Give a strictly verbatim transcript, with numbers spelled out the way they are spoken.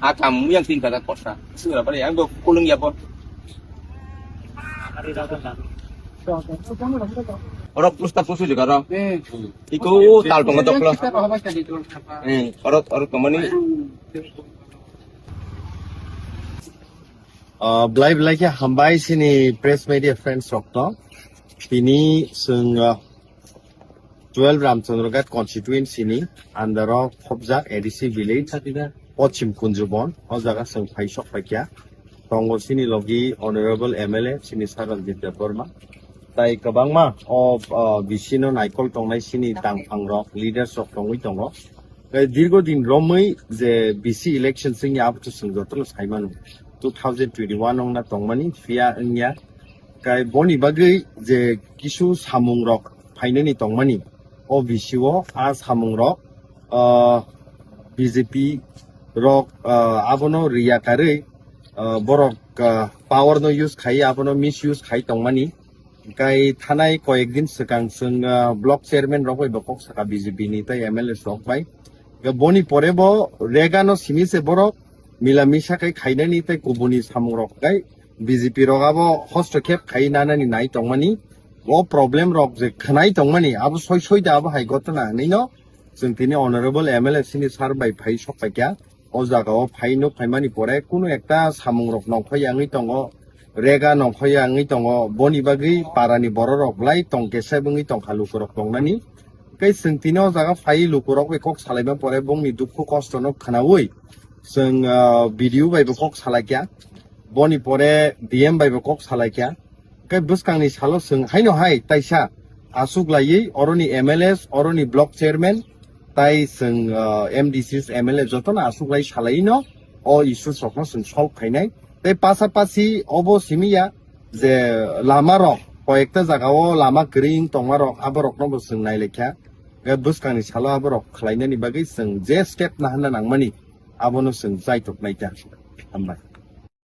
Akam yang tinggal kosa. Sudah pada yang gue pulung ya po. Oro pusta pusu juga ro. Iko tal tongo doklo. Eh, oro oro tomani. Ah, belai belai khe hambai chini press media friends rok to. Tini chwng, ah, twelve Ramchandra Ghat constituency ni under o khobjak A D C village Pochim Kunjubon, o jaga chwng phai sok phaikha. Tongo chini logi Honorable M L A chini Sir Ranjit Debbarma. Tai kwbangma o, ah, B C no naikol tongnai chini tangphang rok, leaders rok tongwi tongo. Kai dirgo din romwi je B C election singya abo to chwng jotono saimano. Two thousand twenty-one ongna tongmani phiya wngya. Kai boni bagwi je kisu samung rok phainani tongmani o B C o a samung rok, ah, B J P rok, ah, abono riya karwi, ah, borok, ah, power no use khai abono misuse khai tongmani. Kai thanai koyek din swkang chwng, ah, block chairman rok bai bo kok saka B J P ni tai M L A rok bai. Ga boni pore bo rega no simi se borok mila misa kai khainani tai kubuni samung rok kai B J P rok abo hostokhep khai nanani nai tongmani. O problem rok je khnai tongmani abo soi soi da abo hai gotona hinwi no chwng tini Honorable M L A sini sir bai phai sok paikha. O jaga o phai nuk phaimani pore kunu ekta samung rok nongkhoi ya wngwi tongo, rega nongkhoi ya wngwi tongo, boni bagwi para ni borok rok belai tong kesa wngwi tongkha luku rok tongnani. Tei chwng tini o jaga phai luku rok bai kok salaima pore bongni dukhu kosto no khwnaui chwng, ah, B D O bai bo kok salaikha, boni pore D M bai bo kok salaikha. Khe bwskangni salo chwng haino hai taisa aswk laiwi oroni M L As, oroni block chairman, tai chwng, ah, M D Cs, M L A jotono aswk lai salaino o issues rokno chwng solve khainai. Tei pasapasi obo simi ya je lama rok, koyekta jaga o lama kwrwi wng tongma rok, abo rokno bo chwng nailaikha. Khe bwskangni salo abo rok khlainani bagwi chwng je step naharna nangmani, abono chwng chaitok naikha. Hambai.